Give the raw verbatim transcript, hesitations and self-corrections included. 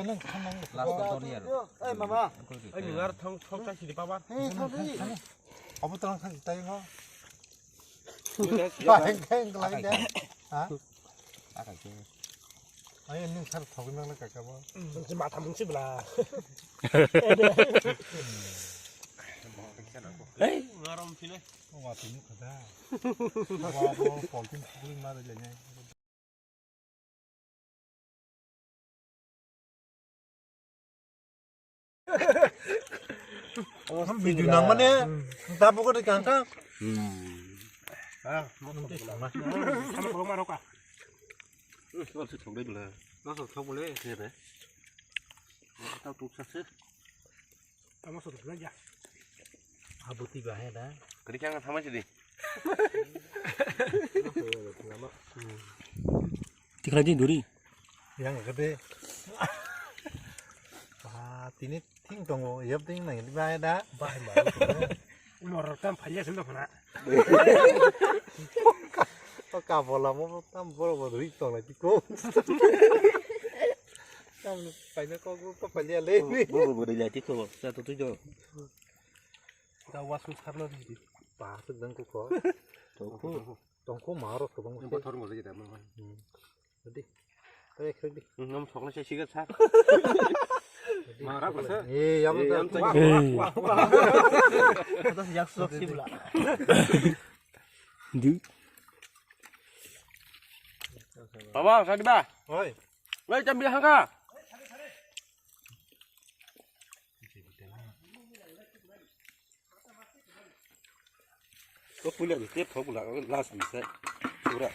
Last one year. Ei, mama. Ei, ngar thong, thong ta sidi papa. Hey, thong ta sidi. Abo tong kha tai ngo. Bang keng lai de. Ha? Akai ke. Ai, ning sar thogwi mang kaka bo. Mungsi matha mungsi bla. Hey, ngarom phile. Wa tini khada. Wa bo poltin thogwi ma de le. Video nang mane, tabu ko kang kang. Hmm. Ah, mau sama kalau mau roka. Kalau sih thok deh dulu. Masuk thok boleh. Iya deh. Tahu tuh sih. Tamo sot bla ya. Abuti ba he da. Kadi kang thama sidi. Tikla di duri. Yang gede. Ah, tini ting tongo, yap ting nang di ba he da. Ba he ma. Mor tam phanya sendo khana. Ka bola mo tam boro boro ri tong lai tiko. Tam paina ko ko palia le. Bo bo bo de jati ko sa to tu jo. Da wasu sarna di. Ba se dang ko ko. To ko. Tong ko ma ro ko bang. Bo thor mo de da mo. Hmm. Di. Kaya kaya di. Ngam sok na se siga sa. Mara ko sa. Eh, yam ta. Ada yak sok si bla. Du. Baba, sadi ba. Oi. Wei, chambi hangka. Ko puila ni tep thok bula last ni se. Pura.